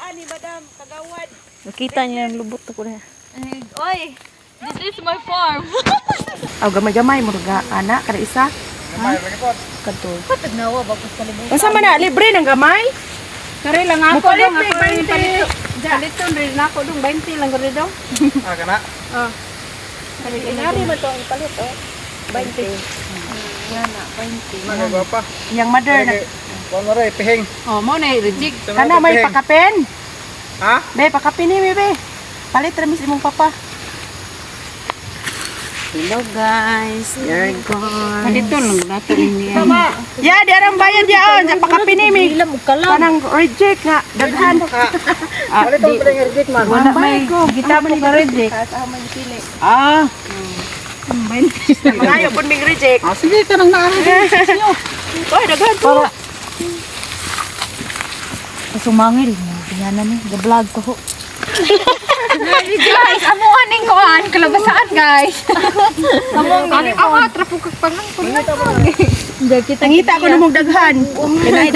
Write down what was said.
Ni Madam Kagawad. Nakita niya ang lubot ko na. Oy, this is my farm. Aw, gamay-gamay murga ana kada isa. Gamay lagi po. Kadto. Patagnawa ba pud kalibutan? Unsa man na libre ng gamay? Kare lang ako Mupalit dong may ako rin 20. palito. Paliton rin ako dong 20 lang gud dong. Ah, kana. Oh. Inari man to ang ipalit oh. 20. Na kay gwapa. Iyang mother na Kuan mo rin, pihing. Oh, mo na reject. kana may Pihing. pakapen. Ha? Be, pakapin ni be. Palit ra mis imong papa. Hello guys, there goes. Paliton lang nato niya. Ya, di arang bayad yaon. Sa pakapin ni mi. Ilam og kalam. Kanang reject nga daghan. Ah, Paliton pa rin reject man. Wala may kita po ka reject. Ah. Mangayo pud mig reject. Ah, sige kanang naa. Oy, daghan po. Sumangil mo. Diyan ni, ga-vlog ko ho. Guys, amo aning kuan kalabasaan guys. Amo ang ako trafo kag pangang Nangita ko namong daghan. Kinay.